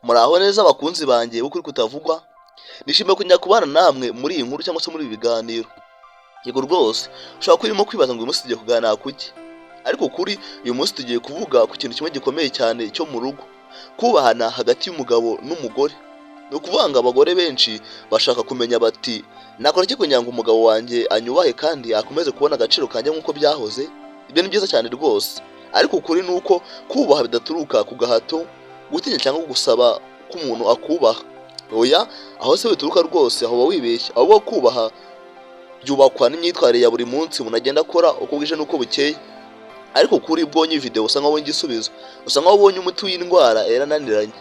Muraho neza bakunzi banjye b'ukuri kutavugwa, nishimiye kongera kubana namwe muri iyi nkuru cyangwa se muri ibi biganiro. Yego rwose, ushobora kuba urimo kwibaza ngo uyu munsi tugiye kuganira ku ki? Ariko kuri uyu munsi tugiye kuvuga ku kintu kimwe gikomeye cyane cyo mu rugo, kubahana hagati y'umugabo n'umugore. Ni ukuvuga ngo abagore benshi bashaka kumenya bati nakora iki kugira ngo umugabo wanjye anyubahe kandi akomeze kubona agaciro kanjye nk'uko byahoze? Ibyo ni byiza cyane rwose, ariko ukuri ni uko kubaha bidaturuka ku gahato, gutinya cyangwa gusaba ko umuntu akubaha. Oya, aho se bituruka rwose, aho uba wibeshya. Ahubwo kubaha byubakwa n'imyitwarire ya buri munsi umuntu agenda akora uko bwije n'uko bukeye. Ariko kuri ubonye iyi video usa nkaho ubonye igisubizo, usa nkaho ubonye umuti w'indwara yarananiranye.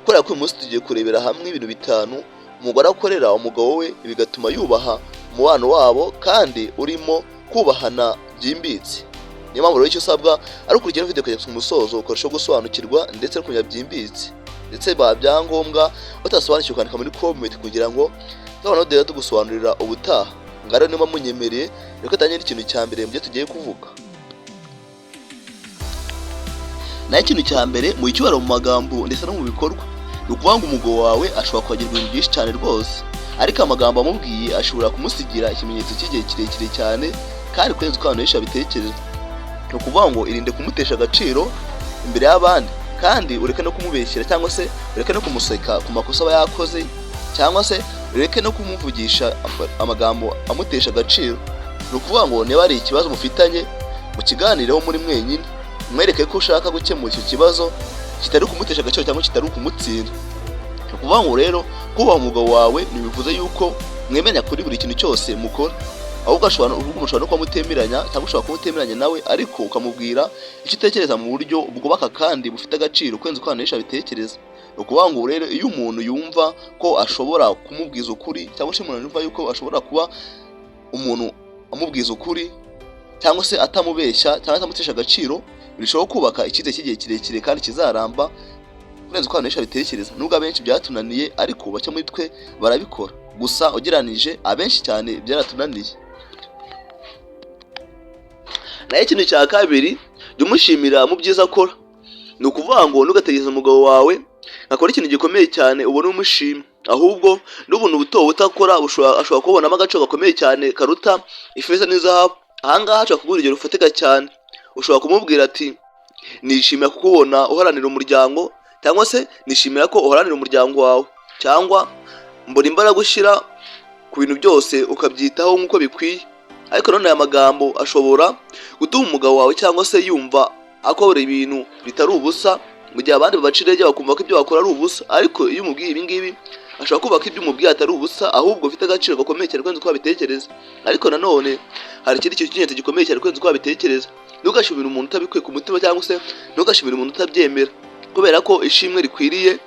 Kubera ko uyu munsi tugiye kurebera hamwe ibintu bitanu umugore akorera umugabo we bigatuma yubaha umubano wabo kandi urimo kubahana byimbitse. Niyo mpamvu rero icyo usabwa ari ukurikira video kugeza ku musozo, ukarushaho gusobanukirwa ndetse no kumenya byimbitse, ndetse biba byangombwa utasobanukiwe ukandika muri comment kugira ngo tuzabone aho tugusobanurira ubutaha. Ngaho rero niba munyemereye, reka tangire ikintu cya mbere mu byo tugiye kuvuga. Naho ikintu cya mbere, mu icyubahiro mu magambo ndetse no mu bikorwa. Ni ukuvuga ngo umugabo wawe ashobora kwagirwa ibintu byinshi cyane rwose, ariko amagambo amubwiye ashobora kumusigira ikimenyetso cy'igihe kirekire cyane kandi kurenza uko abantu benshi babitekereza. Ni ukuvuga ngo irinde kumutesha agaciro imbere y'abandi, kandi ureke no kumubeshyera cyangwa se ureke no kumuseka ku makosa aba yakoze, cyangwa se ureke no kumuvugisha amagambo amutesha agaciro. Ni ukuvuga ngo niba hari ikibazo mufitanye, mukiganireho muri mwenyine, umwereke ko ushaka gukemura icyo kibazo kitari ukumutesha agaciro cyangwa kitari ukumutsinda. Ni ukuvuga ngo rero kubaha umugabo wawe ntibivuze yuko mwemeranya kuri buri kintu cyose mukora, ahubwo ashobora mushobora no kuba mutemeranya cyangwa ushobora kuba utemeranya nawe, ariko ukamubwira icyo utekereza mu buryo bwubaka kandi bufite agaciro kurenza uko abantu benshi babitekereza. Ni ukuvuga ngo rero iyo umuntu yumva ko ashobora kumubwiza ukuri, cyangwa se umuntu yumva yuko ashobora kuba umuntu amubwiza ukuri cyangwa se atamubeshya cyangwa atamutesha agaciro, birushaho kubaka icyizere cy'igihe kirekire kandi kizaramba kurenza uko abantu benshi babitekereza. Nubwo abenshi byatunaniye, ariko bake muri twe barabikora. Gusa ugereranije abenshi cyane byaratunaniye. Naho ikintu cya kabiri, jya umushimira mu byiza akora. Ni ukuvuga ngo ntugategereze umugabo wawe akora ikintu gikomeye cyane ubone umushima, ahubwo n'ubuntu buto buto akora ashobora kubonamo agaciro gakomeye cyane karuta ifeza n'izahabu. Aha ngaha ashobora kuguha urugero rufatika cyane. Ushobora kumubwira ati nishimira kukubona uharanira umuryango, cyangwa se nishimira ko uharanira umuryango wawe, cyangwa mbona imbaraga ushyira ku bintu byose ukabyitaho nk'uko bikwiye. Ariko none aya magambo ashobora gutuma umugabo wawe cyangwa se yumva akora ibintu bitari ubusa, mu gihe abandi babaca intege bakumva ko ibyo bakora ari ubusa. Ariko iyo umubwiye ibi ngibi, ashobora kumva ko ibyo umubwiye atari ubusa, ahubwo bifite agaciro gakomeye cyane kurenza uko wabitekereza. Ariko nanone hari ikindi kintu cy'ingenzi gikomeye cyane kurenza uko wabitekereza. Ntugashimire umuntu utabikuye ku mutima, cyangwa se ntugashimire umuntu utabyemera, kubera ko ishimwe rikwiriye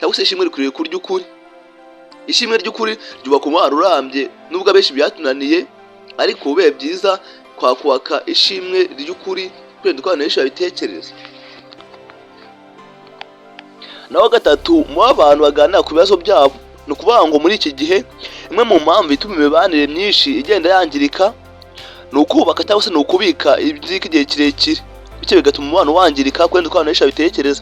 cyangwa se ishimwe rikwiriye kurya ukuri. Ishimwe ry'ukuri ryubaka umubano urambye. Nubwo abenshi byatunaniye, ariko bibaye byiza twakwaka ishimwe ry'ukuri kurenza uko abantu benshi babitekereza. Naho gatatu, muba abantu baganira ku bibazo byabo. Ni ukuvuga ngo muri iki gihe imwe mu mpamvu ituma imibanire myinshi igenda yangirika ni ukubaka cyangwa se ni ukubika inzika igihe kirekire, bityo bigatuma umubano wangirika kurenza uko abantu benshi babitekereza.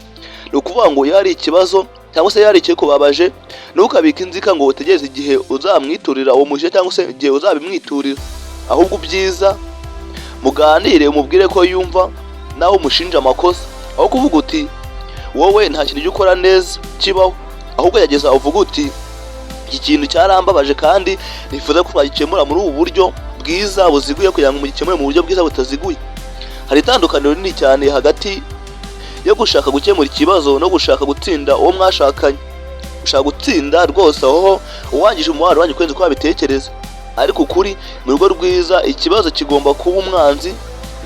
Ni ukuvuga ngo iyo hari ikibazo cyangwa se iyo hari ikikubabaje, ntukabike inzika ngo utegereze igihe uzamwiturira uwo mujinya cyangwa se igihe uzabimwiturira. Ahubwo ubyiza muganire, umubwire ko yumva nawe umushinja amakosa. Aho kuvuga uti wowe nta kintu ujya ukora neza kibaho, ahubwo gerageza uvuge uti iki kintu cyarambabaje kandi nifuza ko twagikemura muri ubu buryo bwiza buziguye, kugira ngo mugikemure mu buryo bwiza butaziguye. Hari itandukaniro rinini cyane hagati yo gushaka gukemura ikibazo no gushaka gutsinda uwo mwashakanye. Gushaka gutsinda rwose, aho uwangije umubano wanyu kurenza uko wabitekereza. Ariko ukuri, mu rugo rwiza ikibazo kigomba kuba umwanzi.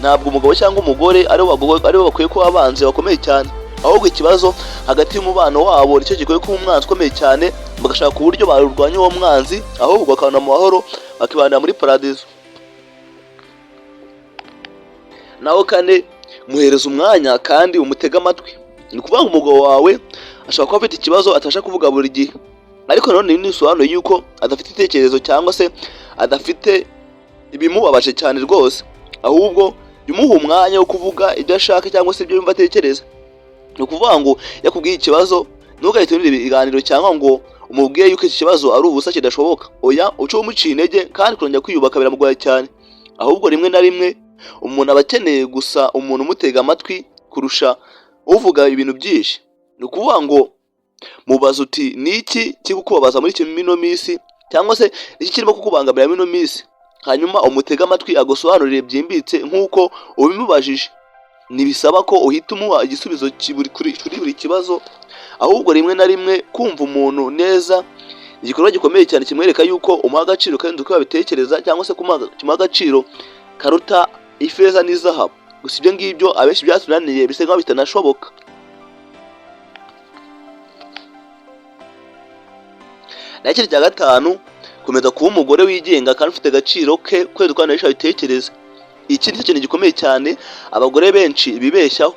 Ntabwo umugabo cyangwa umugore aribo bakwiye kuba abanzi bakomeye cyane, ahubwo ikibazo hagati y'umubano wabo nicyo gikwiye kuba umwanzi ukomeye cyane, bagashaka uburyo barwanya uwo mwanzi, ahubwo bakabana mu mahoro, bakibanira muri paradizo. Naho kane, muhereza umwanya kandi umutege amatwi. Ni ukuvuga ngo umugabo wawe ashobora kuba afite ikibazo atabasha kuvuga buri gihe, ariko nanone ibi ntibisobanuye yuko adafite ibitekerezo cyangwa se adafite ibimubabaje cyane rwose. Ahubwo jya umuha umwanya wo kuvuga ibyo ashaka cyangwa se ibyo yumva atekereza. Ni ukuvuga ngo iyo akubwiye ikibazo, Ntugahite unira ibiganiro cyangwa ngo umubwire yuko iki kibazo ari ubusa kidashoboka. Oya, uce umuciye intege kandi kongera kwiyubaka biramugoye cyane. Ahubwo rimwe na rimwe umuntu aba akeneye gusa umuntu umutega amatwi kurusha uvuga ibintu byinshi. Ni ukuvuga ngo mubaza uti: "Ni iki kiri kukubabaza muri ino minsi?" Cyangwa se: "Ni iki kirimo kukubangamira muri ino minsi?" Hanyuma umutege amatwi agusobanurire byimbitse nk'uko ubimubajije. Ntibisaba ko uhita umuha igisubizo kuri buri kibazo, ahubwo rimwe na rimwe kumva umuntu neza igikorwa gikomeye cyane kimwereka yuko umuha agaciro kandi uko babitekereza, cyangwa se kimuha agaciro karuta ifeza n'izahabu. Gusa ibyo ngibyo abenshi byatunaniye, bisa nkaho bitanashoboka. Naho ikindi cya gatanu, komeza kuba umugore wigenga kandi ufite agaciro ke kubera uko abantu benshi babitekereza. Iki ni kintu gikomeye cyane abagore benshi bibeshyaho.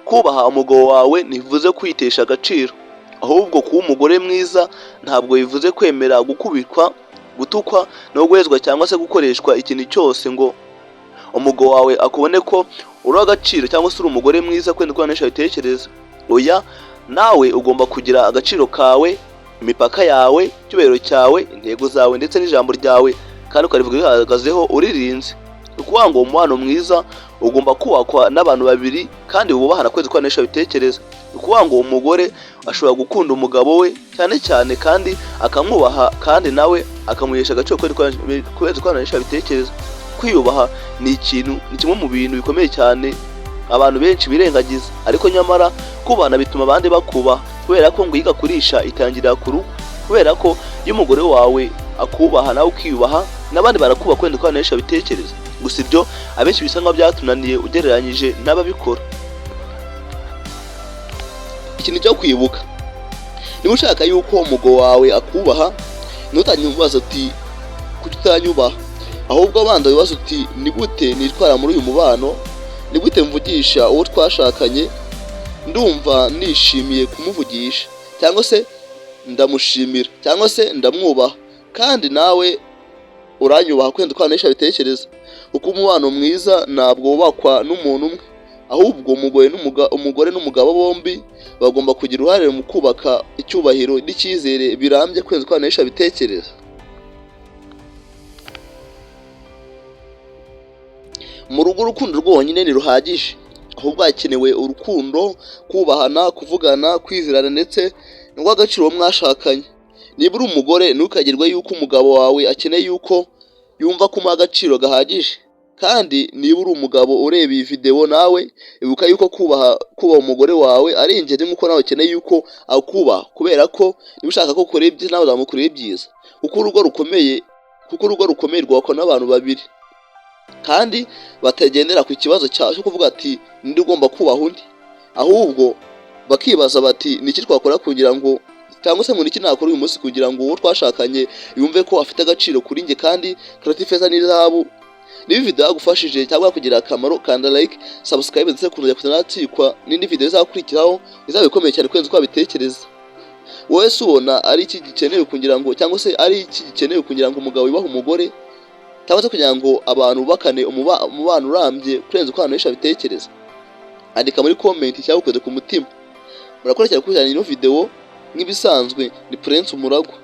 Kubaha umugabo wawe ntibivuze kwitesha agaciro, ahubwo kuba umugore mwiza ntabwo bivuze kwemera gukubitwa, gutukwa no guhezwa cyangwa se gukoreshwa ikintu cyose ngo umugabo wawe akubone ko uri agaciro cyangwa se uri umugore mwiza kubera uko abantu benshi babitekereza. Oya, nawe ugomba kugira agaciro kawe, imipaka yawe, icyubahiro cyawe, intego zawe ndetse n'ijambo ryawe, kandi ukarivuga urihagazeho uririnze. Ni ukuvuga ngo umubano mwiza ugomba kubakwa n'abantu babiri kandi bubahana kwezi uko abantu benshi babitekereza. Ni ukuvuga ngo umugore ashobora gukunda umugabo we cyane cyane kandi akamwubaha, kandi nawe akamuhesha agaciro kubera uko abantu benshi babitekereza. Kwiyubaha ni ikintu, ni kimwe mu bintu bikomeye cyane abantu benshi birengagiza, ariko nyamara kubana bituma abandi bakubaha, kubera ko ngo yiga kurisha itangirira ku rugo. Kubera ko iyo umugore wawe akubaha nawe ukiyubaha, n'abandi barakubaha kubera uko abantu benshi babitekereza. Gusa ibyo abenshi bisa nkaho byatunaniye ugereranyije n'ababikora. Ikintu cyo kwibuka, niba ushaka yuko umugabo wawe akubaha, ntutangire umubaza uti: "Kuki utanyubaha?" Ahubwo abanza wibaza uti: "Ni gute nitwara muri uyu mubano? Ni gute mvugisha uwo twashakanye? Ndumva nishimiye kumuvugisha, cyangwa se ndamushimira, cyangwa se ndamwubaha, kandi nawe uranyubaha kwenda uko abantu benshi babitekereza." Kuko umubano mwiza ntabwo wubakwa n'umuntu umwe, ahubwo umugore n'umugabo bombi bagomba kugira uruhare mu kubaka icyubahiro n'icyizere birambye kurenza uko abantu benshi babitekereza. Mu rugo urukundo rwonyine ntiruhagije, ahubwo hakenewe urukundo, kubahana, kuvugana, kwizerana ndetse no guha agaciro uwo mwashakanye. Niba uri umugore, ntukagirwe yuko umugabo wawe akeneye yuko yumva ko umuha agaciro gahagije. Kandi niba uri umugabo ureba iyi videwo, nawe ibuka yuko kubaha umugore wawe ari ingenzi nk'uko nawe ukeneye yuko akubaha, kubera ko niba ushaka ko ukora ibyiza nawe uzamukorera ibyiza. Kuko urugo rukomeye rwubakwa n'abantu babiri kandi batagendera ku kibazo cyo kuvuga ati: "Ninde ugomba kubaha undi?" Ahubwo bakibaza bati: "Ni iki twakora kugira ngo, cyangwa se ngo niki nakora uyu munsi kugira ngo uwo twashakanye yumve ko afite agaciro kuri njye kandi karuta ifeza n'izahabu?" Niba video yagufashije cyangwa yakugirira akamaro, kanda like, subscribe ndetse kuzajya kutazatsikwa n'indi video izakurikiraho izaba ikomeye cyane kurenza uko wabitekereza. Wowe se ubona ari iki gikenewe kugira ngo, cyangwa se ari iki gikenewe kugira ngo umugabo yubahe umugore, cyangwa se kugira ngo abantu bubakane umubano urambye kurenza uko abantu benshi babitekereza? Andika muri comment cyangwa ukoze ku mutima. Murakoze cyane gukurikirana ino video. Nk'ibisanzwe ni Prince Umuragwa.